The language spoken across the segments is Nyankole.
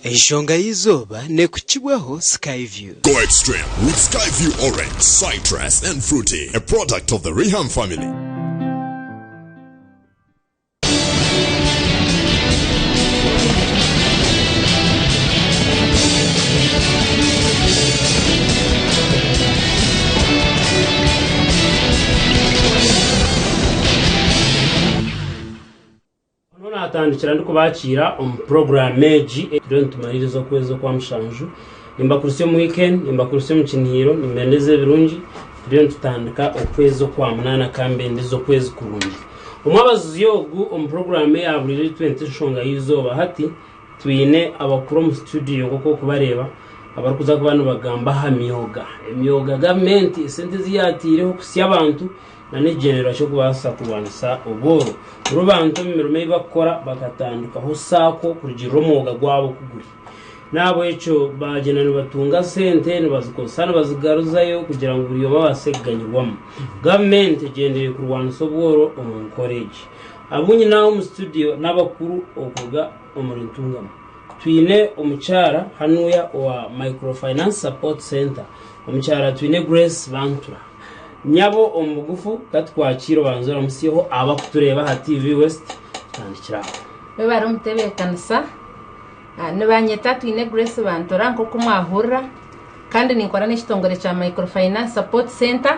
Enshonga y'eizooba nekukibwaho Sky View. Go extreme with Sky View Orange, Citrus and Fruity, a product of the Riham family. Hanu naatandikira ndikubakiira omu puroguraamu egi turiyo nitumariiriza okwezi okwa mushanju. Nimbakurisya omu wiikendi, nimbakurisya omu kinihiiro, nimbendeza ebirungi. Turiyo nitutandika okwezi okwa munaana ka mbendeze okwezi kurungi. Omwabazizi ogu omu puroguraamu eya buriijo ei tweta Enshonga y'eizooba hati twine abakuru omu situdiyo nk'oku orikubareeba abarikuza kuba nibagamba aha myoga. Emyoga gavumenti esente ezi yaataireho kuhitsya abantu n'ekigyendererwa ky'okubaasa kurwanisa obworo. Buri bantu omu mirimo ei barikukora bakatandikaho saako kurugiirira omwoga gwabo oku guri. N'ahabw'ekyo baagyenda nibatunga sente nibazikozesa nibazigaruzayo kugira ngu buri omwe abaase kuganyirwamu. Gavumenti egyendereire kurwanisa obworo omu nkora egi. Abu nyine aha omu situdiyo n'abakuru okuruga omuri Ntungamo. Twine omukyara hanuya owa Microfinance Support Centre, omukyara Twine Grace Bantura. Nyabo omu bugufu ka tukwakiire obanze oramutsyeho abakutureeba aha TV West tutandikire aho. Webare omutebeekanisa. Nibanyeta Twine Grace Bantura nk'oku mwahurira kandi ninkora n'ekitongore kya Microfinance Support Centre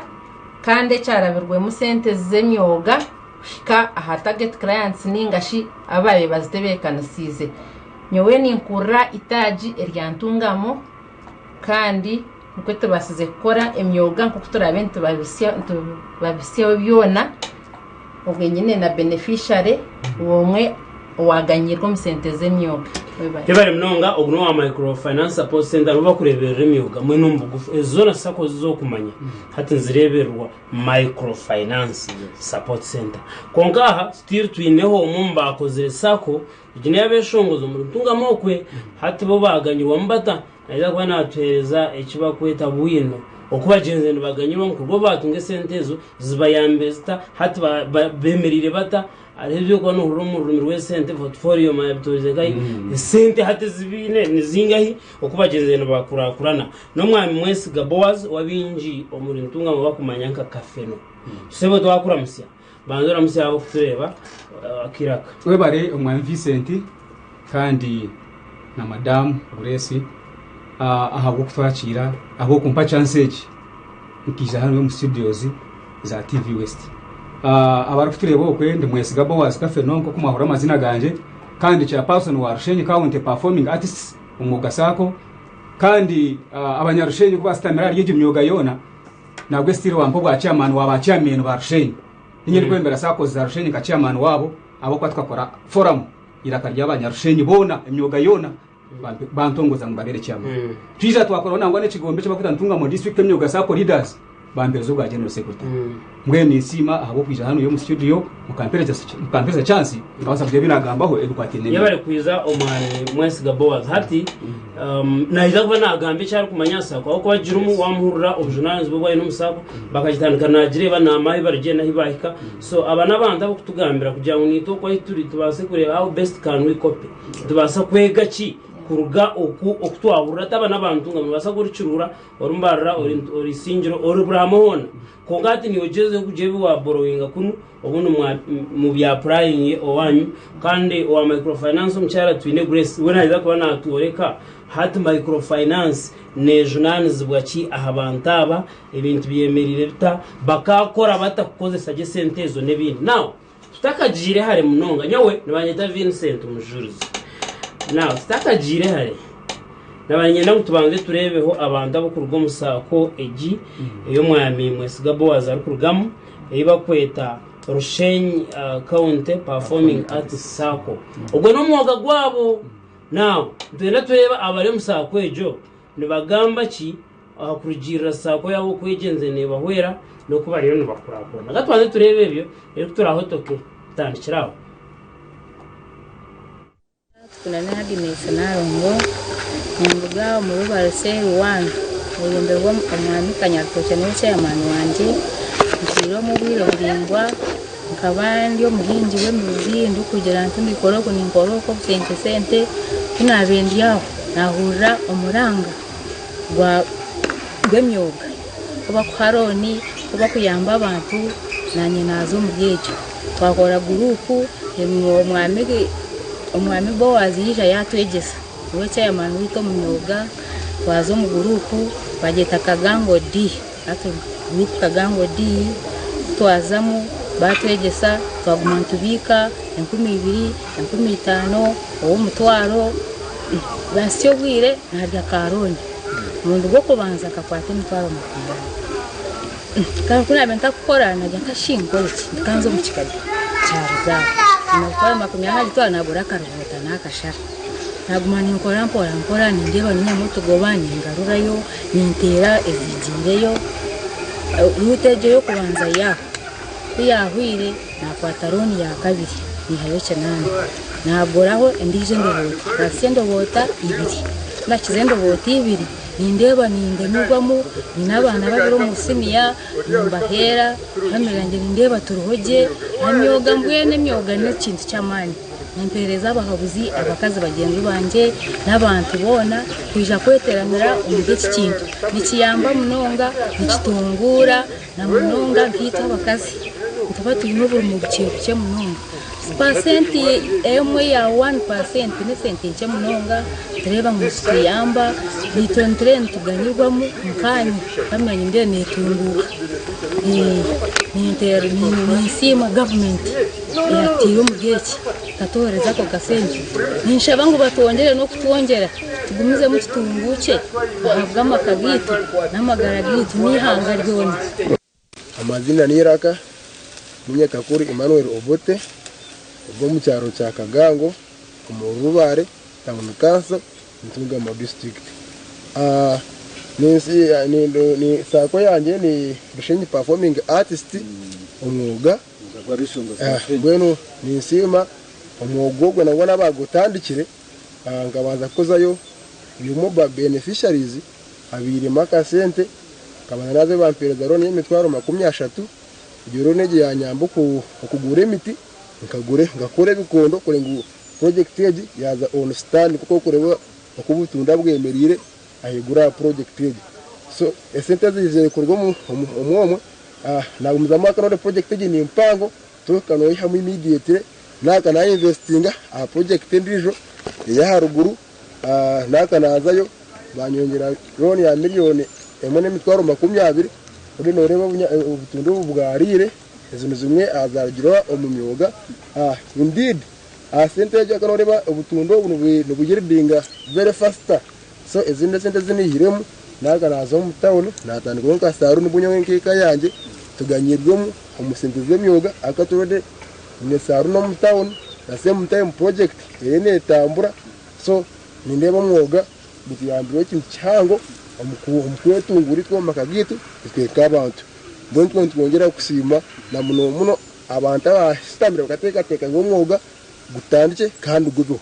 kandi ekyarabirwemu sente z'emyoga kuhika aha target clients ninga shi abu baabaire bazitebeekanisiize. Nyowe ninkurira eitaagi erya Ntungamo kandi Nikwo tubaasize kukora emyoga nk'oku turaabe nitubabitsyaho byona, obwe nyine na beneficiary omwe owaaganyiirwe omu sente z'emyoga. Webale. Yebare munonga ogu n'owa micro finance support center nibo bakureberera emyoga mbwenu omu bugufu ezo zoona sacco ez'okumanya hati nizirebererwa micro finance support center kwonka aha still twineho omwe omu bakozire sacco egi n'eyabeshongozi omuri Ntungamo okwe hati bo baganyirwamu bata Naija kuba naatuheereza eki barikweta bwino, oku bagyenzi nibaganyirwamu kuruga obu baatunga esente ezo, zibayambire zita, hati beemereire bata. Hariho ebi orikuba noohurira omu rurimi rw'esente, portfolio manya bitoorize nkahi, esente hati ezi baine ni zingahi, oku bagyenzire nibakurakurana. N'omwami Mwesiga Boaz ou abaingi omuri Ntungamo barikumanya nka Kafeno. Sebo twakuramutsya. Banza oramutsye abarikutureeba akaire aka. Webare Omwami Vincent kandi na Madamu Grace ahabw'okutwakiira, ahabw'okumpa chance egi nkaija hanu omu studios za TV West. Abarikutureeba okwe ndi Mwesiga Boaz Kafeno nk'oku mwahurira amazina gangye kandi chairperson wa Rushenyi County Performing Artists Omwoga Sacco kandi abanyarushenyi ku basitamire ahari egi myoga yoona nabwe still wampa obwa chairman wa ba chairman ba Rushenyi. Ninye ndikwebembera Saccos za Rushenyi nka chairman waabo ahabw'okuba tukakora forum Eiraka ry'abanyarushenyi boona, emyoga yoona, bantongoza ngu mbabeere chairman. Twija twakoraho nangwa n'ekigombe eki barikweta Ntungamo District Emyoga Sacco Leaders, bampeereza obwa General Secretary. Mbwenu ninsiima ahabw'okwija hanu omu studio mukampeereza chance nkabaasa kugira ebi naagambaho ebikwataine Yebare kwija omwami Mwesiga Boaz. Hati naija kuba naagamba eki arikumanya aha sacco ahabw'okuba agirimu waamuhurira obujunaanizibwa obu aine omu sacco bakagitandika naagireeba naamanya ahu barigyenda ahu baahika. So aba n'abantu ab'okutugambira kugira ngu naitwe oku ahu turi tubaase kureeba how best can we copy. Nitubaasa kwega ki kuruga oku oku twahurira hati aba n'abantu nga nobaasa kuba ori Kiruhura, ori Mbarara, ori ori Isingiro, ori buri hamwe hoona. Kwonka hati niiwe ogyezeho kugira ebi waaborowinga kunu obundi mubyapurayinge owaanyu. Kandi owa microfinance omukyara Twine Grace we naija kuba naatworeka hati microfinance neejunaanizibwa ki aha bantu aba, Ebintu byemereire bita? Bakaakora bata kukozesa gye esente ezo n'ebindi? Now, tutakagiire hare munonga, nyowe nibanyeta Vincent Mujurizi. Now, tutakagiire hare, naba niinyenda ngu tubanze tureebeho abantu abarikuruga omu saako egi ey'omwami Mwesiga Boaz arikurugamu, ei barikweta Rushenyi County Performing Arts Sacco. Ogwo n'omwoga gwabo. Now, nitwenda tureebe abari omu saako egyo Nibagamba ki aha kurugiirira saako yaabo oku egyenze neebahwera n'oku bariyo nibakurakurana? Ka tubanze tureebe ebyo reero ku turaahotoke tutandikire aho. Tukundane Agnes Nalongo, ninduga omu Rubare Cell 1, nyebemberwa Omwami Kanyarutookye niwe chairman wangye, ntwire omu obwire buraingwa, nkaba ndi omuhingi w'emizi ndikugira nti ninkora oku ninkora oku obusente sente, ku naabaire ndi aho. Naahurira omuranga gwa gw'emyoga ku bakuha looni, ku bakuyamba abantu, naanye naaza omuri egyo. Twakora guruupu, omwami omwami Boaz yaija yaatwegyesa, niwe chairman waitu omu myoga, twaza omu guruupu bagyeta Kagango D, hati guruupu Kagango D, ku twazamu baatwegyesa twaguma nitubiika 2000, 5000, ow'omutwaro, Baasya obwire naarya ka looni. Omurundi gw'okubanza nkakwata 200,000. Kandi ku naabaire ntakukora naagira nti shi nkore ki? Nkanza omu kikari kya rizaabo. 200,000 nagitwara naagura akarubuuta n'akashara. Naaguma ninkora mpora mpora nindeeba ninyihamu otugoba ningarurayo ninteera eziigiireyo. Ruutu egyo ey'okubanza yaahwa. Ku yaahwaire naakwata looni ya kabiri naihayo kinaana. Naaguraho endiijo endoboota, naakitsya endoboota ibiri. Ku naakiza endoboota ibiri, nindeeba ninganirwamu, nyine abaana babiri omu siniya, nimbaheera, famire yangye nindeeba turiho gye. Emyoga mbwenu emyoga n'ekintu ky'amaani. Nimpeereza abahabuzi abakazi bagyenzi bangye n'abantu boona kwija kweteeranira omuri eki kintu. Nikiyamba munonga, nikitunguura na munonga nkaitwe abakazi nituba twine oburimo bukye bukye munonga. Paasenti emwe ya wani paasenti n'esente nkye munonga, nitureeba ngu nizituyamba, naitwe nitureeba nituganyirwamu nkaanye famire nindeeba neetunguuka. Ninsiima gavumenti eyatutaire omuri eki ekatuheereza ako kasente. Ninshaba ngu batwongyere n'okutwongyera tugumizemu tutunguukye ahabw'amaka gaitu n'amagara gaitu n'eihanga ryona. Amazina n'eiraka ninye Kakuru Emmanuel Obote ow'omu kyaro kya Kagango omu Rubare Town Council Ntungamo District. Sacco yangye ni Bushenyi Performing Artist omwoga mbwenu ninsiima omwoga ogwo nagwo n'abagutandikire nkabanza kukozayo bimwe omu beneficiaries abairemu akasente nkabanza naaza bampereza loan y'emitwaro 30, egyo loan egyo yanyamba okugura emiti nkagura nkakora ebikondo kureba ngu project egi yaaza on stand nk'oku orikureeba oku obutunda bwemereire ahaiguru aha project egi. So esente eziizire kuruga omu omwe nagumizamu aka project egi ni mpango tohika noyihamu immediately naaka na investinga aha project endiijo ey'aharuguru naaka naazayo banyongyera loan ya 1,020,000 ori nooreeba obutunda obu bwariire ezi ni zimwe aha zaarugire omu myoga. Indeed aha sente egyo nooreeba obutunda obu nibuyieldinga very faster so ezindi esente ezi naihiremu naaka naaza omu tawuni naatandikaho nka saluuni mbwenu nyowe nk'eka yangye tuganyirwemu omu sente z'emyoga ahabw'okuba already nyine saluuni omu tawuni na same time project eriyo neetambura so nindeeba omwoga gutuyambireho ekintu kihango omu kwetunguura itwe omu maka gaitu itwe nk'abantu. Mbwenu itwe nitwongyera kusiima na muno muno abantu abashutamire bakateekateeka ngu omwoga gutandikye kandi gubeho.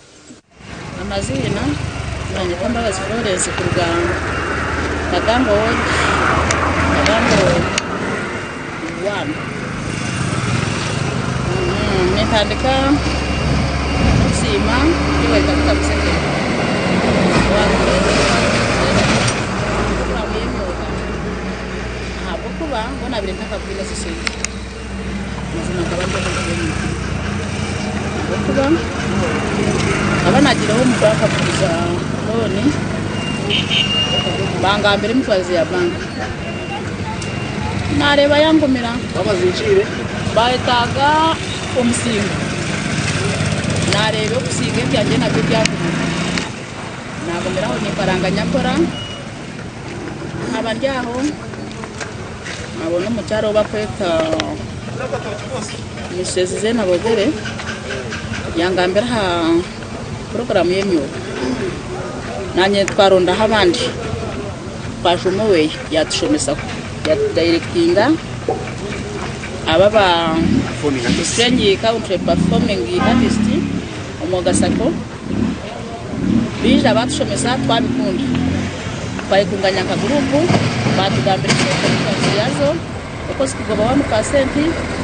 Amaziina nibanyeta Mbabazi Florence kuruga Kagambo ward, Kagambo 1. Nintandika n'okusiima Yoweri Kaguta Museveni owatureetera puroguraamu y'emyoga ahabw'okuba mbwenu nabaire ntakabwine ezi sente mazima nkaba ndi omuntu w'emyoga ahabw'okuba nkaba nagiireho omu banka kuguza looni bangambira emitwarize ya banka nareeba yangumira bayetaaga omusinga nareeba okusinga ebyangye nabyo byagumira nagumiraho nimparanganya mpora nkaba ndi aho nabona omukyara ou bakweta Mrs Zena Bogere yangambira aha puroguraamu y'emyoga nanye twarondaho abandi twajuma oweye yatushomesaho yatudayirekitinga aba aba Bushenyi Country Performing Artist Omwoga Sacco baija batushomesa twabikunda twayekunganya nka guruupu batugambira esente emitwarize yaazo oku zikugoba 1%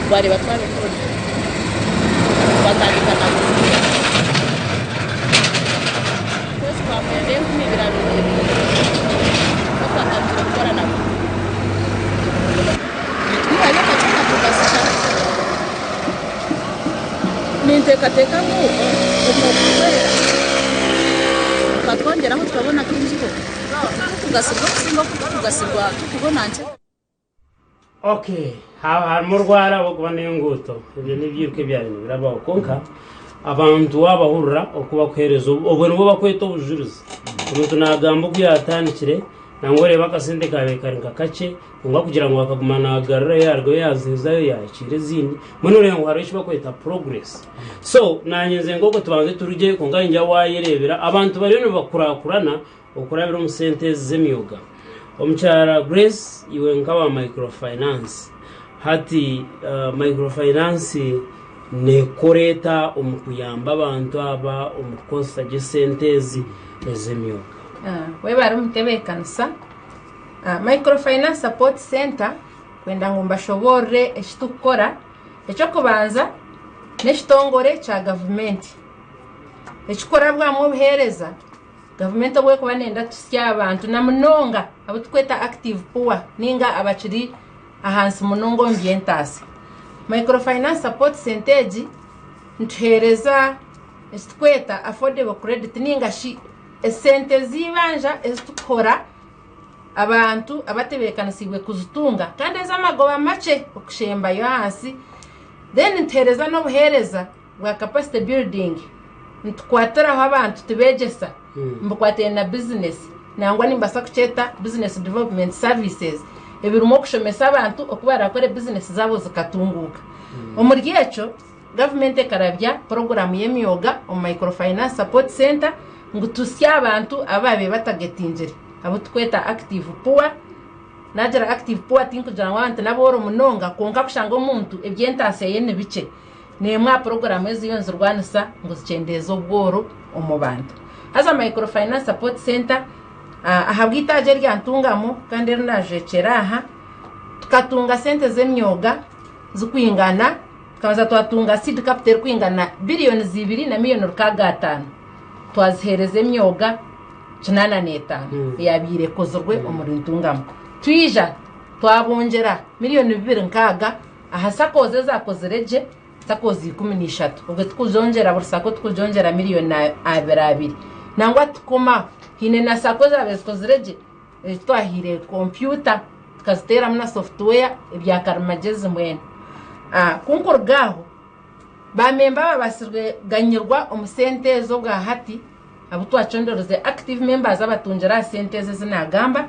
twareeba twabikunda twatandika nabo. Okwezi kwa mwenda 2000. Ninteekateeka ngu omwo kuhwera kukatwongyeraho tukabona kaingiho titukugasirwa okusinga oku tukugasirwa tukubona nkye. Okay, haba harimu orwara ahabw'okuba n'enguuto ebyo n'ebyiruka ebyabaire nibirabaho kwonka abantu waabahurira oku bakuheereza obwo nibwo bakweta obujurizi. Omuntu naagamba oku yaatandikire nangwa oreeba akasente kaabaire kari nka kakye kwonka kugira ngu akaguma naagarurayo yaarugayo yaazihezayo yaakiira ezindi mbwenu oreeba ngu hariho eki bakweta progress. So naanye nze nk'okwo tubanze turugye kwonka ningira waayereebera abantu bariyo nibakurakurana Okurabira omu sente ezi z'emyoga. Omukyara Grace iwe nk'aba microfinance hati microfinance nekora eta omu kuyamba abantu aba omu kukozesa gye sente ezi ez'emyoga? Webare omutebeekanisa. Microfinance Support Centre kwenda ngu mbashoboorore eki turikukora, eky'okubanza n'ekitongore kya gavumenti ekikurabwamu obuheereza. Gavumenti obu erikuba neyenda tusye abantu na munonga abu turikweta active poor ninga abakiri ahansi munonga omu by'entaasya. Microfinance Support Centre egi nituheereza eki turikweta affordable credit ninga shi esente z'eibanja ezi turikuhora abantu abatebeekanisiibwe kuzitunga kandi ez'amagoba makye okushembayo ahansi. Then nituheereza n'obuheereza. bwa capacity building nitukwatiraho abantu tubegyesa mubikwatiraine na bizinesi nangwa nimbaasa kukyeta business development services ebirimu okushomesa abantu oku barakore bizinesi zaabo zikatunguuka. Omuri ekyo gavumenti ekarabya puroguraamu y'emyoga omu microfinance support centre ngu tusye abantu abu baabaire batagetingire abu turikweta active poor. Naagira active poor tinkugira ngu abantu n'abooro munonga kwonka kushanga omuntu eby'entaasya ye ni bikye. N'emwe aha puroguraamu eziriyo nizirwanisa ngu zikyendeeze obworo omu bantu. Haza Microfinance Support Centre ahabw'eitaagi erya Ntungamo kandi eri naajwekyera aha, tukatunga sente z'emyoga zirikwingana, tukabanza twatunga seed capital erikwingana biriyoni ibiri na miriyoni rukaaga ataano, twaziheereza emyoga 85 eyaabaire ekozirwe omuri Ntungamo. Twija twabongyera miriyoni 2 nkaaga aha SACCOs ezakozire gye, SACCOs 13, obwo tukugyongyera buri SACCO tukugyongyera miriyoni abiri abiri. Nangwa tukoma haine na SACCO ezabaire zikozire gye ezi twahaire kompyuta tukaziteeramu na software ebya karimagyezi mbwenu. Ku nkuruga aho, baamemba ababaasirwe kuganyirwa omu sente ezo obwa hati abu twacondorize active members abatungire aha sente ezo ezi naagamba,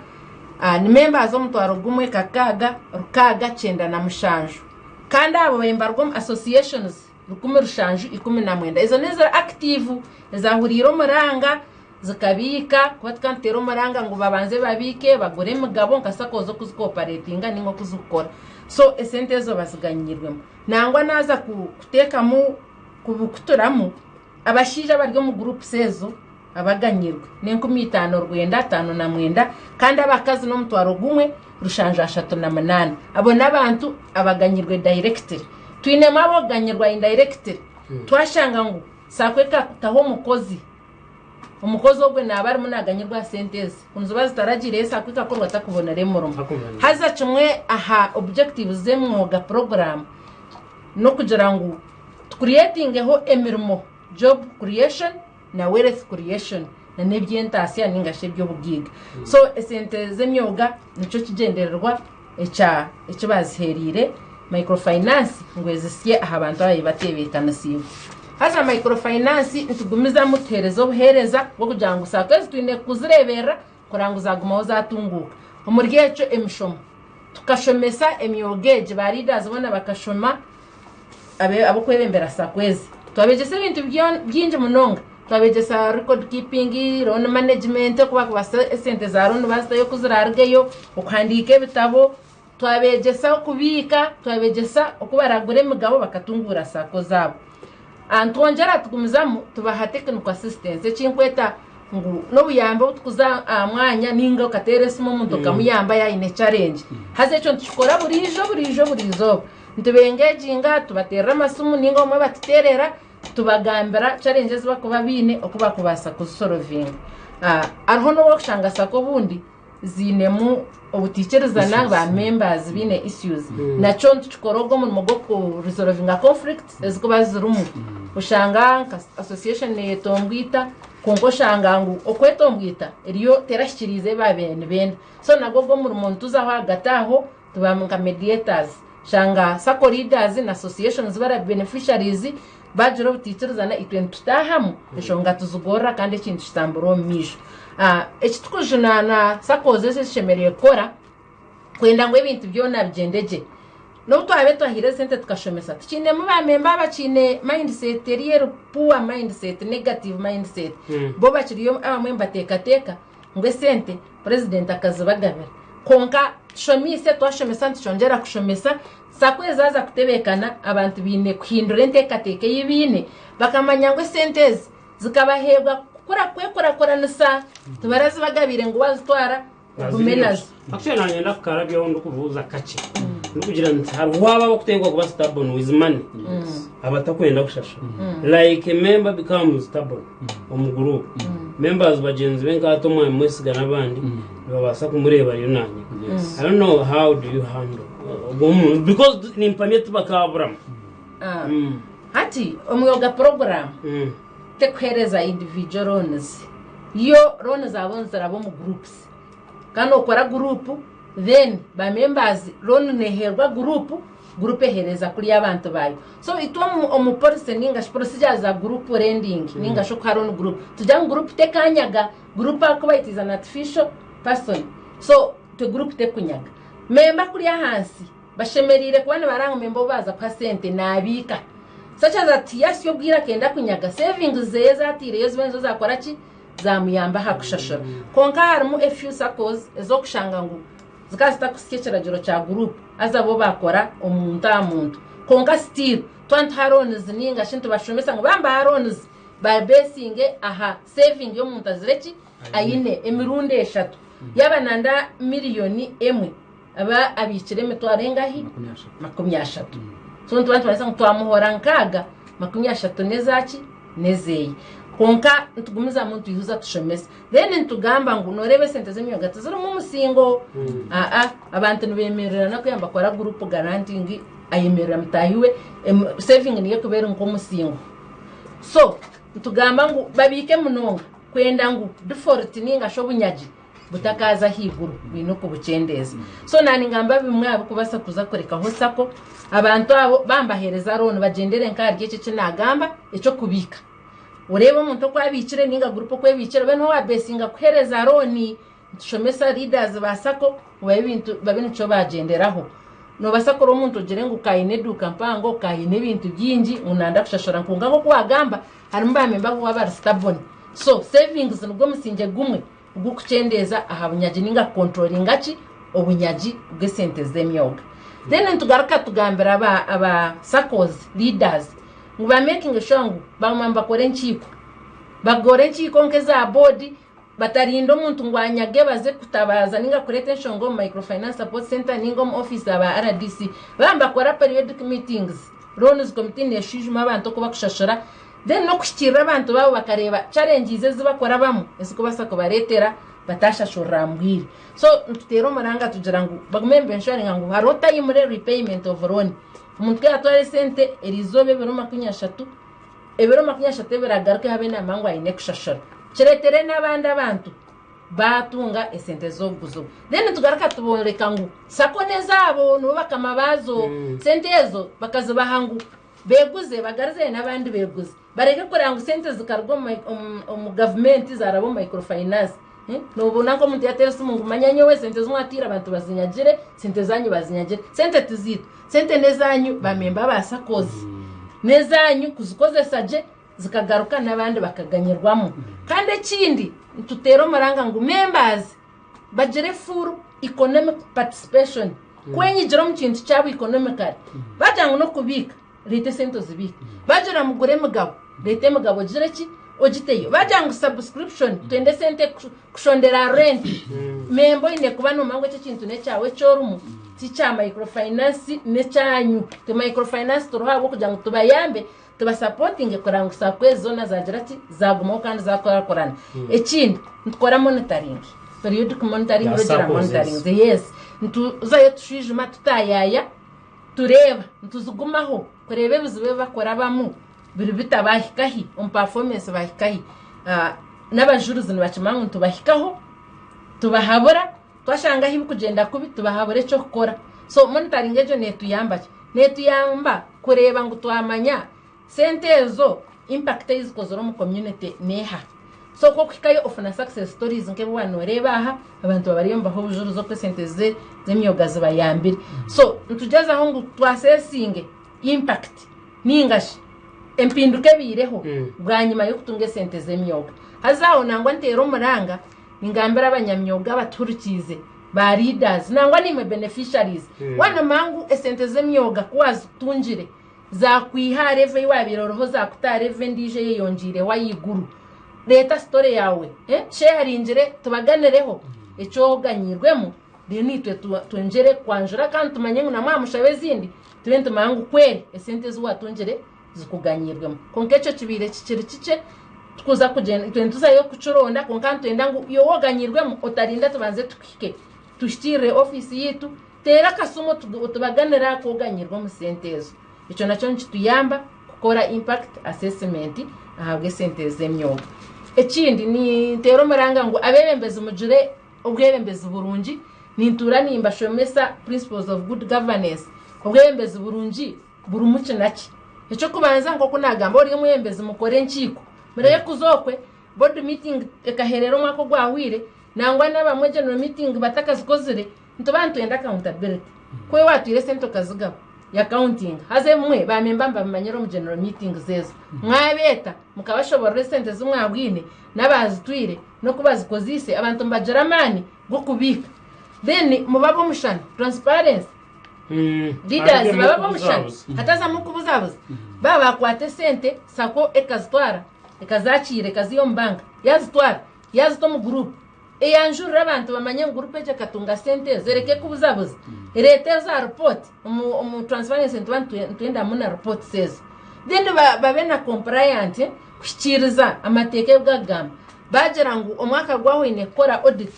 ni members 1000 697. Kandi abo bembarwa omu associations 1719. Ezo n'eziri active ezahuriire omuranga zikabiika kuba tukaba nituteera omuranga ngu babanze babiike bagure emigabo nka SACCOs oku zikuoperatinga ninga oku zikukora. So esente ezo baziganyirwemu. Nangwa naaza kuteekamu kubikuturamu abashaija abari omu groups ezo abaganyirwe n'5959 kandi abakazi n'10,738. Abo n'abantu abaganyirwe directly. Twinemu ab'okuganyirwa indirectly. Twashanga ngu SACCO ekataho omukozi, omukozi ogwe naaba arimu naaganyirwa aha sente ezi. Ku niziba zitaragiireyo SACCO ekakorwa atakubonera emirimo. Haza kimwe aha objectives z'emyoga program n'okugira ngu tucreatingeho emirimo, job creation na wealth creation na n'eby'entaasya ninga shi eby'obugaiga. So esente z'emyoga nikyo kigyendererwa ekya eki baziheereire microfinance ngu ezisye aha bantu ababaire bateebeekanisiibwe. Haza microfinance nitugumizamu tuheereza obuheereza bw'okugira ngu SACCO ezi twine kuzireeberera kureba ngu zaagumaho zaatunguuka. Omuri ekyo emishomo, tukashomesa emyoga egi, ba leaders boona bakashoma ab'okwebembera SACCO ezi. Twabegyesa ebintu bingi munonga. Twabegyesa record keeping, loan management, oku barikubaasa esente za loan baazitayo oku ziraarugeyo, okuhandiika ebitabo, twabegyesa okubiika, twabegyesa oku baraagure emigabo bakatunguura SACCO zaabo. Nitwongyera tugumizamu tubaha technical assistance eki nkweta ngu n'obuyambi obu tukuza aha mwanya ninga okateera esimu omuntu okamuyamba yaaba aine challenge. Haza ekyo nitukikora buriijo buriijo buriizooba. Nitubengeginga, tubateerera amasimu ninga obumwe batuteerera tubagambira challenge ezi barikuba baine oku barikubaasa kuzisolovinga. Hariho n'obu orikushanga SACCO obundi ziinemu obutaikirizana ba members baine issues. Nakyo nitukikora ogwo omurimo gw'okurisolovinga conflicts ezirikuba zirimu. Oshanga nka association neyetombwita kwonka oshanga ngu okwetombwita eriyo terahikiriize ebi baabaire nibenda. So nagwo ogwo omurimo nituzaho ahagati aho tuba nka mediators. Oshanga sacco leaders na associations bari beneficiaries bagira obutaikirizana itwe nitutaahamu enshonga tuzigorora kandi ekintu kitambura omu maisho. Eki turikujunaana saccos ezi ezishemereire kukora kwenda ngu ebintu byona bigyende gye. N'obu twabe twahaire esente tukashomesa, tukiinemu baamemba abakiine mindset eri eri poor mindset, negative mindset. Bo bakiriyo abamwe nibateekateeka ngu esente purezidenti akazibagabira. Kwonka tushomiise, twashomesa nitukyongyera kushomesa, sacco zaaza kutebeekana abantu baine kuhindura enteekateeka ei baine bakamanya ngu esente ezi zikabaheebwa kukura kwekurakuranisa, tibarazibagabiire ngu waazitwara ogume nazo. Actually nanye ndakukarabyaho ndikubuuza kakye ndikugira nti hariho abo abakuteekwa kuba stubborn with money abatakwenda kushashura like a member becomes stubborn omu group members bagyenzi be nka hati omwami Mwesiga n'abandi nibabaasa kumureeba ariyo nanyega. I don't know how do you handle ogwo omuntu because nimpamya tibakaburamu. Hati omwoga program tekuheereza individual loans. Yo loan zaabo niziraba omu groups. Kandi okora group then ba members loan neheerwa group, group eheereza kuriya abantu baayo. So itwe omu policy ninga shi procedures za group lending ninga shi okuha loan group, tugira ngu group tekanyaga, group ahakuba it is an artificial person. So itwe group tekunyaga. Member kuriya ahansi Bashemereire kuba nibareeba ngu memba ou baaza kuha sente naabiika. Such as ati yahitsya obwire akenda kunyaga, savings ze ezi ataireyo zibe nizo zaakora ki? Zaamuyamba aha kushashura. Kwonka harimu a few SACCOs ez'okushanga ngu zikaba zitakuhitsya ekiragiro kya group haza bo baakora omuntu aha muntu. Kwonka still twaba nituha loans nainga shi nitubashomesa ngu baaba nibaha loans babeesinge aha saving y'omuntu azire ki? Aine emirundi eshatu. Yaaba nanda miriyoni emwe, aba abiikire emitwaro engahi? 30. So nituba nitumanyisa ngu twamuhora nkaaga, 30 n'ezaaki? N'ezeeye. Kwonka nitugumizamu nitwihuza tushomesa. Then nitugamba ngu nooreeba esente z'emyoga tizirimu musingo. Aa, abantu nibeemererana kwiha nibakora group guaranteeing ayemerera mutaahi we, saving niyo ekuba eri nk'omusingo. So nitugamba ngu babiike munonga kwenda ngu default ninga shi obunyagi butakaaza ahaiguru baine okubukyendeeza. So naaningamba bimwe aha bikubaasa kuza kurekaho sacco, abantu abo baambaheereza loan bagyendere nk'ahari eki eki naagamba eky'okubiika. Oreebe omuntu oku abiikire nainga gurupu oku ebiikire obe niho waabeesinga kuheereza loan. Nitushomesa leaders ba sacco ngu babe ebintu babe nikyo baagyenderaho. Noobaasa kureba omuntu ogire ngu ka aine eduuka mpango, ka aine ebintu bingi ngu nanda kushashura kwonka nk'oku waagamba harimu baamemba abu abari stubborn. So savings nigwo musingye gumwe ogw'okukyendeeza aha bunyagi ninga kukontrolinga ki obunyagi bw'esente z'emyoga. Then nitugaruka tugambira aba aba SACCOs leaders ngu ba making sure ngu baguma nibakora enkiiko. Bakora enkiiko nk'eza board batarinda omuntu ngu anyage baze kutabaaza ninga kureeta enshonga omu microfinance support center ninga omu office aba RDC. Baaba nibakora periodic meetings, loans committee neshwijuma abantu oku bakushashura Then n'okuhikiirira abantu baabo bakareeba challenges ezi bakurabamu ezikubaasa kubareetera bataashashurira aha bwire. So nituteera omuranga tugira ngu bagume niba-ensuringa ngu hariho timely repayment of loan. Omuntu ku yaatwara esente eriizooba ebiro 30, ebiro 30 ebiragaruke habe naamanya ngu aine kushashura. Kireetere n'abandi abantu baatunga esente z'obuguzi. Then nitugaruka tubooreka ngu sacco n'ezaabo nibo bakama baazo, sente ezo bakazibaha ngu Beeguze, bagaruzeyo n'abandi beeguze. Bareke kureba ngu sente zikaruga omu gavumenti zaaraba omu microfinance. Noobona nk'omuntu yaateera esimu ngu manya nyowe sente ezi mwatiire abantu bazinyagire, sente zaanyu bazinyagire. Sente tiziitu, sente n'ezaanyu bamemba ba SACCOs. N'ezaanyu kuzikozesa gye zikagaruka n'abandi bakaganyirwamu. Kandi ekindi nituteera omuranga ngu members bagire full economic participation kwenyigira omu kintu kyabo economically bagira ngu n'okubiika reeta esente ozibiike bagira mugure emigabo reeta emigabo ogire ki ogiteyo bagira ngu subscription twende esente kushondera rent memba oine kuba nomanya ngu eki ekintu n'ekyawe eki orimu ti kya microfinance n'ekyanyu ti microfinance turiho ahabw'okugira ngu tubayambe Tubasapotinge kureba ngu sacco ezi zoona zagira ki zagumaho kandi zakurakurana. Ekindi nitukora monitoring, periodic monitoring, Ya regular SACCOs monitoring. ezi. Yes, nituzayo tushwijuma tutayaya tureeba nituzigumaho kureeba ebizibu ebi bakurabamu. Biri bita? Baahika hi? Omu performance baahika hi? N'abajurizi nibakimanya ngu nitubahikaho, tubahabura, twashanga ahu birikugyenda kubi tubahabura eky'okukora. So monitoring egyo neetuyamba ki? Neetuyamba kureeba ngu twamanya sente ezo impact ei zikozire omu community neeha. So ku orikuhikayo ofuna success stories nk'ebi waaba nooreeba aha, abantu baba bariyo nibaha obujurizi oku esente z'emyoga zibayambire. So nitugyezaho ngu twasesinge impact ninga shi empinduka ebaireho bwanyima y'okutunga esente z'emyoga. Haza aho nangwa nteera omuranga ningambira abanyamyoga abatuhurikiize, ba leaders nangwa naimwe beneficiaries, waaba noomanya ngu esente z'emyoga ku waazitungire zaakwiha aha level ei waabaire oriho zaakuta aha level endiijo eyeyongyeireho ahaiguru, reeta story yaawe, sharingire tubaganireho eki oganyiirwemu. Reero naitwe twongyere kwanjura kandi tumanye ngu na mwamushaba ezindi tube nitumanya ngu kweri esente ezi watungire zikuganyiirwemu. Kwonka ekyo kibaire kikiri kikye tukuza kugyenda itwe nituzayo kukironda kwonka nitwenda ngu iwe woganyiirwemu otarinda tubanze tukuhike tuhikiirire ofiisi yaitu teera akasimu otubaganire aha ku oganyiirwe omu sente ezo. Ekyo nakyo nikituyamba kukora impact assessment ahabw'esente z'emyoga. Ekindi ninteera omuranga ngu abeebembezi mugire Obwebembezi burungi, Nintuura nimbashomesa Principles of Good Governance. Obwebembezi burungi burimu ki na ki? Eky'okubanza nk'oku naagamba ori omwebembezi mukore enkiiko. Mureke kuza okwe, board meeting ekaherera omwaka ogwahweire, nangwa n'abamwe general meeting batakazikozire, nituba nitwenda accountability. Ku iwe waatwire esente okazigaba, accountinga. Haza ebimwe ba member nibabimanyira omu general meetings ezo. Mwabeeta mukabashoborora esente ezi mwabwine n'abaazitwire, n'oku bazikozeise abantu nibagira amaani g'okubiika then mube ab'omushana transparency leaders babe ab'omushana hatazamu okubuzabuza baaba bakwata esente sacco ekazitwara ekazakiira ekaziiha omu banka yazitwara yazita omu group eyanjurire abantu bamanye ngu group egi ekatunga sente ezi ereke kubuzabuza ereete za report omu transparency nituba nitwendamu na reports ezo then babe na compliant kuhikiiriza amateeka agu garikugamba. Baagira ngu omwaka gwahwa oine kukora audit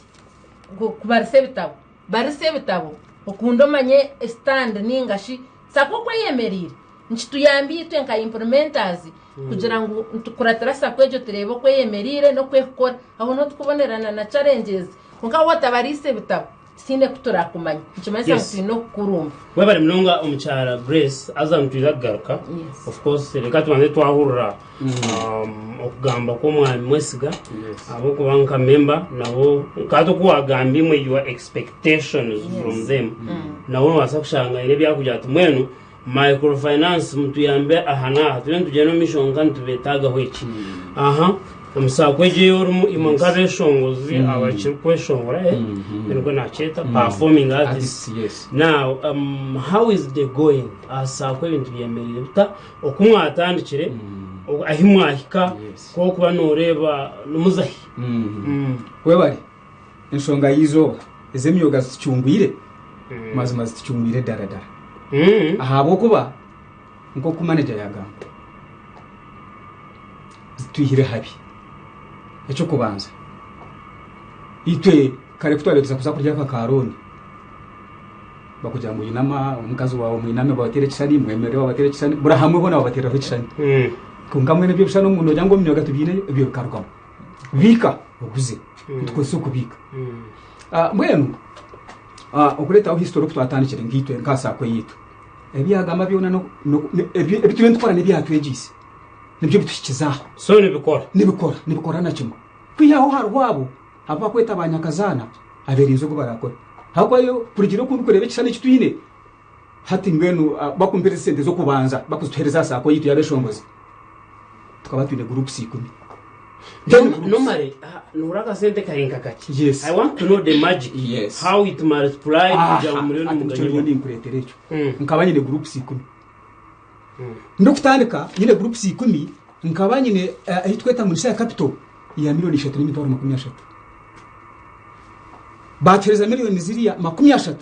kubarisa ebitabo, barisa ebitabo okunde omanye stand ninga shi sacco oku eyemereire. Nikituyamba itwe nka implementers kugira ngu nitukuratira sacco egyo tureebe oku eyemereire n'oku erikukora. Aho niho turikubonerana na challenges kwonka waaba otabariise bitabo Tihaine ku turakumanya. Nikimanyisa ngu twine okukurumba. Webare munonga omukyara Grace haza nitwija kugaruka Yes. of course reka tubanze twahurira okugamba kw'omwami Mwesiga ahabw'okuba nka member nabo nkahati oku wagamba imwe your expectations from them nawe nobaasa kushanga haine ebi arikugira ati mbwenu Microfinance mutuyambe aha n'aha turiyo nitugyenda omu maisho kwonka nitubeetaagaho eki aha omu saako egyo ei orimu imwe nk'abeeshongozi abakirikweshongora eh, nikwo naakyeta performing artists Artists, yes. now how is the going aha saako ebintu byemereire bita oku mwatandikire ahi mwahika Yes. ku orikuba nooreeba nimuza hi Webare Enshonga y'eizooba ez'emyoga zitucungwire, mazima zitucungwire dara dara. Ahabw'okuba nk'oku manager yagamba, zitwihire habi. Eky'okubanza, itwe kare ku twabaire tuza kuza kurya aka ka looni, bakugira ngu inama omukazi waawe mwiname babateere ekishushani, mwemerere babateere ekishushani, buri hamwe hoona babateereraho ekishushani. Kwonka mbwenu ebyo ebishushani noogira ngu omu myoga tibyineyo, ebyo bikarugamu. Biika oguze nitukozesa okubiika mbwenu okureetaho history oku twatandikire nkaitwe nka saako yaitu ebi yagamba byona ebi turiyo nitukora n'ebi yatwegyeise nibyo bituhikize aha. So nibikora? Nibikora, nibikora na kimwe. Kwihaho hariho abo abu bakweta ba nyakazaana aberinze ogu barakore. Ahabw'okuba yo kurugiirira oku ndikureeba ekishushani eki twine hati mbwenu bakumpereza esente z'okubanza bakuzituhereza aha saako yaitu y'abeshongozi. Tukaba twine groups ikumi. Ten groups. Normally, nohurira akasente kari nka kakye. Yes. I want to know the magic. Yes. How it multiplied Aha, kugira ngu muriyo ati nikyo ndiyo nimuganyirwa. ninkureetera ekyo. Nkaba nyine groups ikumi. Ndikutandika nyine groups ikumi, nkaba nyine ei tukweta ngu ni share capital ya milioni ishatu n'emitwaro 30. Baatuheereza milioni ziriya 30.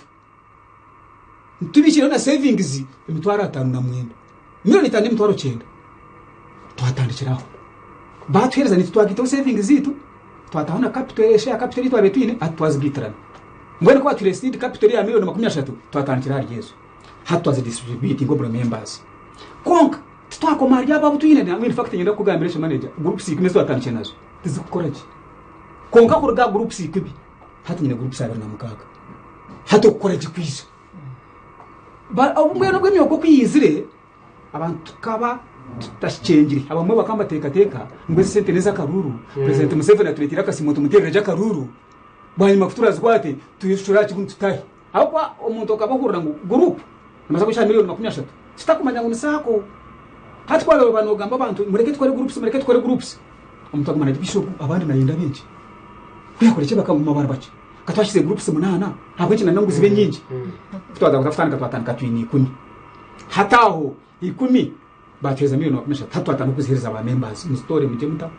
Tubiikireho na savings 59, 5,900,000. Twatandikira aho. Baatuheereza naitwe twagaitaho savings zaitu, twataho na capital, share capital ei twabaire twine hati twazigaitirana. Mbwenu ku baatuhaire seed capital eya milioni 30, twatandikira ahari ezo. Hati twazidistributinga omuri members. Kwonka. Titwakoma ahari abo abu twine nangwa in fact niinyenda kukugambira eki manager, groups ikumi ezi twatandikire nazo tizikukora gye. Kwonka kuruga aha groups ikumi hati nyine groups 26. Hati okukora gye kwija. Ba- Obumwe n'obw'emyoga oku yaizire abantu tukaba tutakikyengire. Abamwe bakaba nibateekateeka ngu ezi sente n'ez'akaruuru, President Museveni atureeteire akasiimo tumuteerere gye akaruuru, bwanyima ku turazikwate twishushure aha kibunu tutahe. Ahabw'okuba omuntu okaba ohurira ngu guruupu nibaza kushaba miriyoni 30, kitakumanya ngu ni saako. Hati ku oraabe noogamba abantu mureke tukore guruupusi, mureke tukore guruupusi, omuntu aguma naagira ngu ogu abandi naayenda baingi. Ku yaakora ki bakaguma bari bakye. Ka twashize guruupusi munaana, ahabw'enki nanda ngu zibe nyingi? Ku twaza kutandika twatandika twine ikumi. Hati aho ikumi baatuheereza miriyoni 30, hati twatandika kuziheereza ba members, muzitoore mugye muta.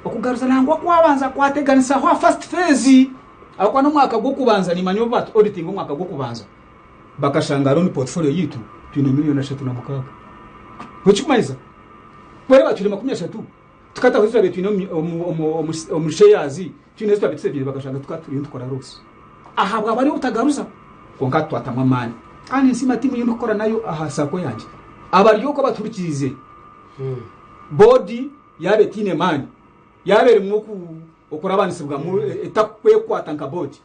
Okugaruza nangwa kwabanza kwateganisaho aha first phase ahabw'okuba n'omwaka gw'okubanza nimanya obu batu auditinga omwaka gw'okubanza bakashanga loan portfolio yaitu twine miriyoni 36. Ekikumanyisa ku bari batuhaire 30 tukataho ezi twabaire twine omu shares twine ezi twabaire tusevinze bakashanga tukaba turiyo nitukora loss ahabwa bari obutagaruza kwonka twatamu amaani kandi ninsiima tiimu ei ndikukora nayo aha sacco yangye abari okwo abatuhurikiize boodi yaaba etaine maani, yaaba erimu okurabanisibwamu etakwekwata nka boodi,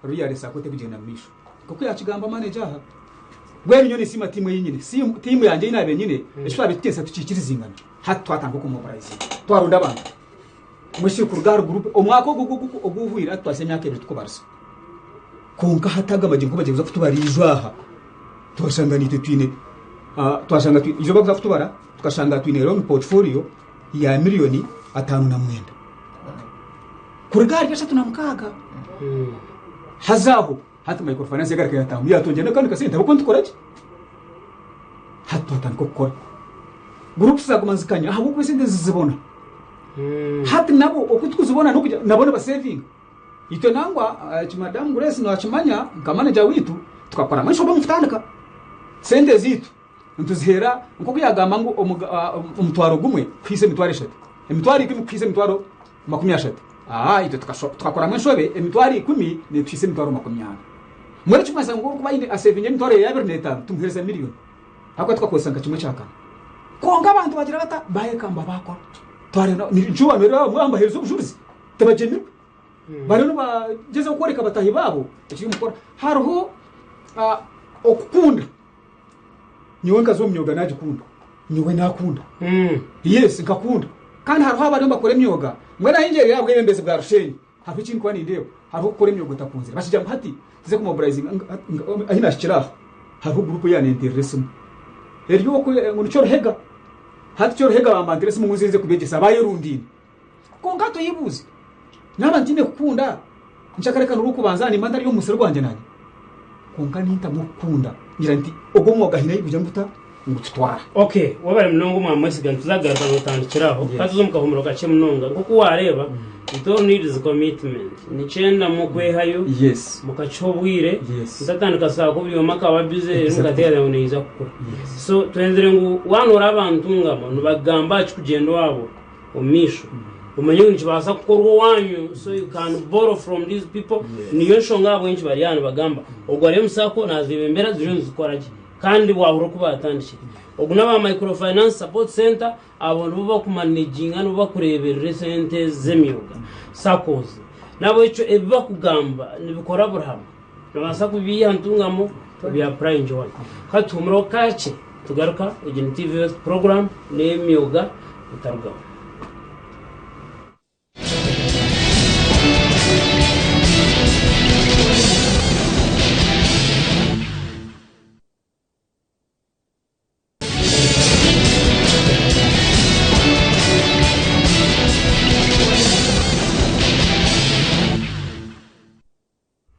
really sacco tekugyenda mu maisho. Nk'oku yaakigamba manager aha. Mbwenu nyowe ninsiima tiimu ei nyine. Tiimu yangye ei naabaire nyine, eki twabaire tuteesa tukiikirizingana. Hati twatandika okumobilizinga. Twaronda abantu. Mbwenu shi kuruga ahari guruupu, omwaka ogu oguhweire hati twahitsya emyaka ebiri tukubarisa. Kwonka hati aga magingo ku bagyerize kutubara ijo aha, twashanga naitwe twine, twashanga ijo bakuza kutubara, tukashanga twine loan portfolio ya miriyoni 59 kuruga ahari 36. Haza aho hati microfinance yagaruka yatamu yatwongyera n'akandi kasente ahabw'okuba nitukora gye. Hati twatandika okukora. Groups zaguma nizikanya ahabw'okuba esente nizizibona. Hati nabo oku tukuzibona n'okugira nabo nibasevinga. Itwe nangwa eki Madamu Grace naakimanya nka manager waitu tukakoramu enshobe omu kutandika. Sente zaitu nituziheera nk'oku yaagamba ngu omutwaro gumwe kuhaisa emitwaro eshatu, emitwaro ikumi kuhaisa emitwaro 30. Aa itwe tukakoramu enshobe emitwaro ikumi neetuhaisa emitwaro 40. Mbwenu ekirikumanyisa ngu orikuba aine asevinga emitwaro ye 25 tumuheereza miriyoni ahabw'okuba tukakozesa nka kimwe kya kana. Kwonka abantu bagira bata? Baayekamba baakora. Twareeba njuba nooreeba abamwe mbaheereza obujurizi tibagyemirwe. Bariyo nibagyezaho kworeka bataahi baabo ekiri omu kukora. Hariho okukunda. Nyowe nkaza omu myoga nagikunda. Nyowe nakunda. Yes, nkakunda. Kandi hariho abariyo nibakora emyoga. Mbwenu ahu ngyerire aha bwebembezi bwa Rushenyi, hariho eki ndikuba nindeeba. Hariho okukora emyoga otakunzire. Bakigira ngu hati tuze kumobilizinga ahu nahikire aha, hariho guruupu eyanenterera esimu. Eri okwe ngu ni Kyoruhega. Hati Kyoruhega bambantera esimu ngu nze nze kubeegyesa bayerundaine. Kwonka twebuuze, Naaba ntaine kukunda, nkyakarekana orw'okubanza nimba ntari omu musiri gwangye naanye? Kwonka nintamu okukunda, ngira nti, Ogwo omwoga haine ahu guri nguta, ngututwara. Ok, webare munonga omwami Mwesiga, nituza kugaruka notandikira aho. Ka tuze omu kahumuro kakye munonga. Nk'oku wareeba, it all needs commitment. Nikyendamu okwehayo, mukakiha obwire, mutatandika saaku buri omwe akaba busy reero mukateekateeka ngu neija kukura. So twenzire ngu waaba noreeba abantu ngabo nibagamba aha kikugyenda owaabo, omu maisho omanye ngu nikibaasa kukorwa owanyu so you can borrow from these people niyo nshonga ahabw'enki bari aha nibagamba ogu ari omu sacco naziiba embeera ziriyo nizikora gye kandi wahurira oku baatandikire ogu n'aba microfinance support center abo nibo bakumanaginga nibo bakureeberera esente z'emyoga saccos n'ahabw'ekyo ebi bakugamba nibikora buri hamwe Nobaasa kubiiha ntungamo obyapurayingi wanu. Ka tuhumureho kakye tugaruka. Egi ni TV Youth Program n'emyoga etarugaho.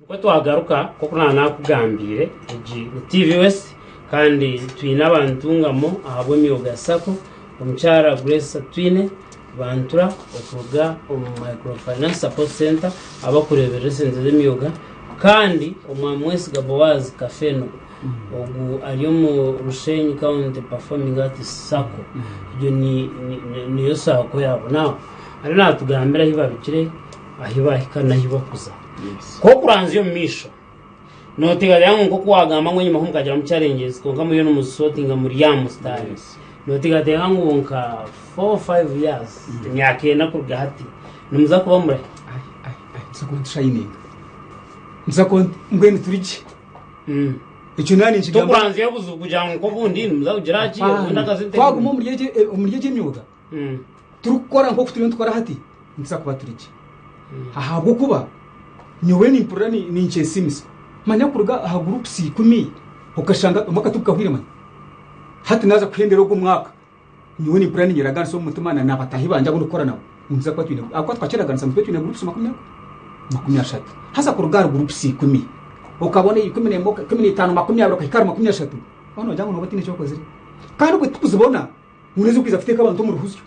Nikwo twagaruka nk'oku naaba naakugambiire, egi ni TV West kandi twine abantungamo ahabw'emyoga ya sacco, omukyara Grace Atwine Bantura okuruga omu Microfinance Support Centre abakureeberera esente z'emyoga kandi omwami Mwesiga Boaz Kafeno ogu ari omu Rushenyi County Performing Arts Sacco egyo niyo sacco yaabo. Now ariyo naatugambira ahu barugire, ahu baahika n'ahu bakuza. Ku okuranzya omu maisho, nooteekateeka ngu nk'oku waagamba ngu enyimaho mukagiramu challenges kwonka muriyo nimuzisotinga muri aha musitaari. Noteekateeka ngu nka 4-5 years, emyaka ena kuruga hati, nimuza kuba murahi? Ai, ai, ai, nituza kuba nitushayininga. Nituza kuba mbwenu turi gye. Ekyo naanye ninkigamba. Tokuranzya obuzibu kugira ngu nk'obundi nimuza kugira ki, obundi akasente. Twaguma omuri egi omuri egi emyoga turikukora nk'oku turiyo nitukora hati, nituza kuba turi gye. Ahabw'okuba nyowe nimpurira ninkyesiimisa. Manya kuruga aha groups ikumi okashanga omwaka tigukahwire manya. Hati naaza kuhendera ogu omwaka, nyowe nimpurira ninyeraganisa omu mutima na n'abataahi bangye abu ndikukora nabo ngu nituza kuba twine ahabw'okuba tukakyeraganisa ngu tube twine groups makumi aga, 30. Haza kuruga ahari groups ikumi okabona ikumi n'emwe, 15, 20 okahika ahari 30, waaba noogira ngu nooba otaine eki okozire. Kandi obwo tikuzibona ngu n'ez'okwija kuteeka abantu omu ruhuzyo.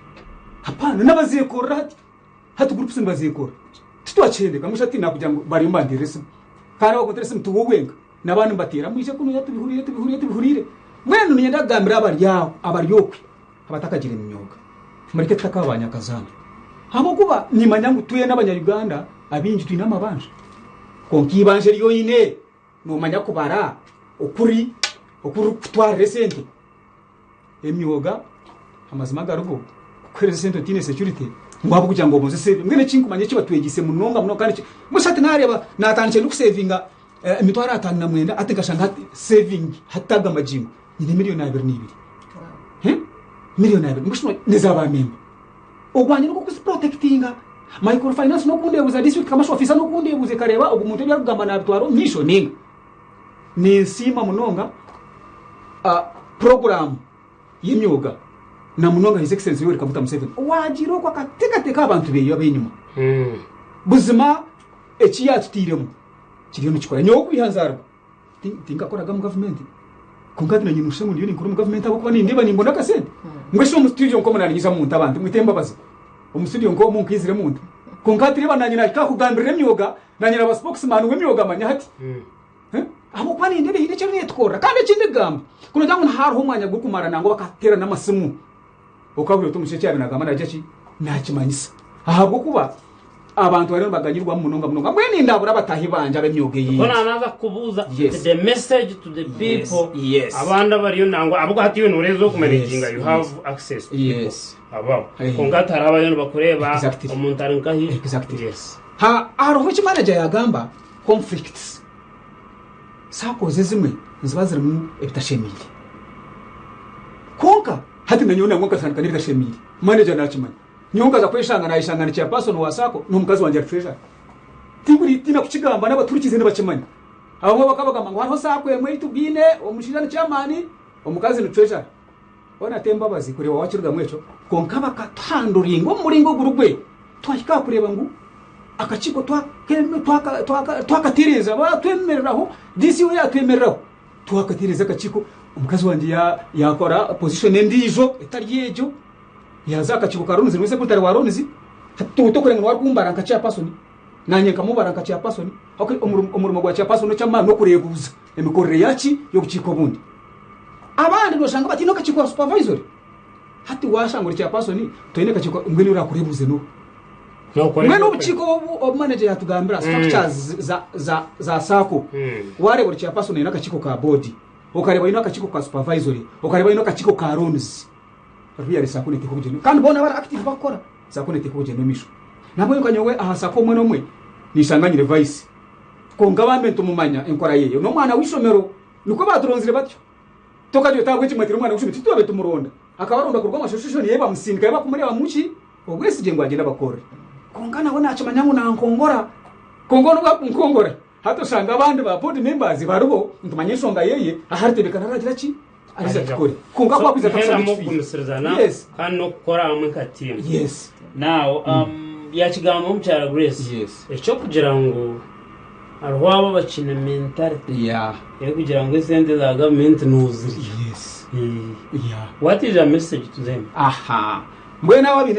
Hapaana, n'abazeekorera hati. Hati groups nibazeekora. Titwakihendeka mbwenu shi hati naakugira ngu bariyo nibanteerera esimu. Kandi abakunteerera esimu tiwe wenka. N'abandi nibateera mwije kunuya tubihuriire tubihuriire tubihuriire. Mbwenu niinyenda kugambira abari aho abari okwe abatakagira emyoga mureke tutakaba ba nyakazaana. Ahabw'okuba niimanya ngu twena abanya-Uganda abaingi twine amabanja. Kwonka eibanja eri oine noomanya kubara okuri oku ririkukutwarira esente. Emyoga amazima agariho kukuhereza esente otaine security ngu ahabw'okugira ngu obunze sente. Mbwenu ekinkumanya eki batwegyeise munonga munonga kandi mbwenu shi hati naareeba naatandikire ndikusevinga emitwaro 59 hati nkashanga hati saving hati aga magingo nyine miriyoni 22. Miriyoni abiri mbwenu shi n'eza baamemba. Ogwangye n'ogw'okuziprotekitinga. Microfinance n'okundeebuuza district commercial officer n'okundeebuuza ekareeba ogu muntu ebi arikugamba naabitwara omu maisho nainga. Ninsiima munonga puroguraamu y'emyoga na munonga His Excellency Yoweri Kaguta Museveni owaagiire okwo akateekateeka aha bantu beeye ab'enyima. Buzima eki yaatutairemu kiriyo nikikora. Nyowe okwiha nzaarwa tinkakoraga omu gavumenti kwonka hati naanye nooshusha ngu ndiyo ninkora omu gavumenti ahabw'okuba nindeeba nimbona akasente. Mbwenu shi omu studio nk'omu naanye nyija omu abantu mwite embabazi omu studio nk'omu nkaizire omuntu kwonka hati reeba naanye naahika aha kugambirira emyoga Naanye naba spokesman w'emyoga manya hati. Ahabw'okuba nindeeba haine eki erinetukorera. Kandi ekindi kugamba, ku noogira ngu hariho omwanya gurikumara nangwa bakateera n'amasimu, okahurira oti omushaija eki yaabaire naagamba naagira ki? Naakimanyisa. Ahabw'okuba abantu bariyo nibaganyirwamu munonga munonga. Mbwenu nindabura abataahi bangye ab'emyoga Nikwo eyindi. naanaaza kukubuuza Yes. the message to the Yes, people yes. abandi abariyo nangwa ahabw'okuba hati iwe nooreeza okumanaginga Yes, you have yes. access to people Yes. ababo Eh. kwonka hati hariho abariyo nibakureeba Exactly. omuntu ari nkahi Exactly. Yes. Ha hariho eki manager yagamba conflicts saccos ezimwe niziba zirimu ebitashemeire kwonka hati nanyowe nangwa nkatandika n'ebitashemeire manager nakimanya nyowe nkaza kweshanga nayeshanga ni chairperson wa sacco n'omukazi wangye ari treasurer tinkuritina kukigamba n'abaturikize nibakimanya abamwe bakaba bagamba ngu hariho sacco emwe ei tubwine omushaija ni chairman omukazi ni treasurer Hoona t'embabazi kureeba waakirugamu ekyo, kwonka bakatuhanduringa omu muringo oguri gwe. Twahika aha kureeba ngu akakiiko twakatereeza, baatwemereraho, DCO yaatwemereraho, twakatereeza akakiiko, omukazi wangye yaakora position endiijo etari egyo, yaaza aha kakiiko ka loans, niwe secretary wa loans, hati tokureba ngu niwe arikumbara nka chairperson, naanye nkamubara nka chairperson, ahabw'okuba omurimo gwa chairperson eky'amaani n'okureebuuza emikorere yaaki, y'obukiiko obundi. Abandi noshanga bataine akakiiko ka supervisory. Hati washanga ori chairperson toine kakiiko mbwenu orakurebuze noha? Mbwenu obukiiko obu obu manager yatugambira structures za za za sacco wareba ori chairperson oine akakiiko ka board, okareba oine akakiiko ka supervisory, okareba oine akakiiko ka loans. Really sacco neteekwa kugyenda kandi boona abari active bakukora sacco neteekwa kugyenda omu maisho. Nabwenu nka nyowe aha sacco omwe n'omwe ninshanga nyine vice kwonka bambe nitumumanya enkora yeye n'omwana w'eishomero. Nikwo baaturonzire batyo. Tokagira oti ahabw'enki mwetire omwana w'eishomero? Titurabaire tumuronda. Akaba aronda kuruga omu association ye bamusindika ye bakumureebamu ki? Obwesigye ngu agyende abakorere. Kwonka nawe naakimanya ngu nankongora. Kwonka onu obu arikunkongora, hati oshanga abandi ba board members bariho nitumanya enshonga yeye, ahu aritebeekana araagira ki? Ariija atukore. Kwonka ku akwija Muhenda akakushaba ekifire. mukugumisirizaana Yes. kandi n'okukora hamwe nka tiimu. Yes. Now, yakigamba omukyara Grace, Yes. eky'okugira ngu Hariho abo abakiine mentality Yeah. erikugira ngu esente za gavumenti nozirya. Yes. Eh. Yeah. What is your message to them? Aha. Mbwenu abo abaine.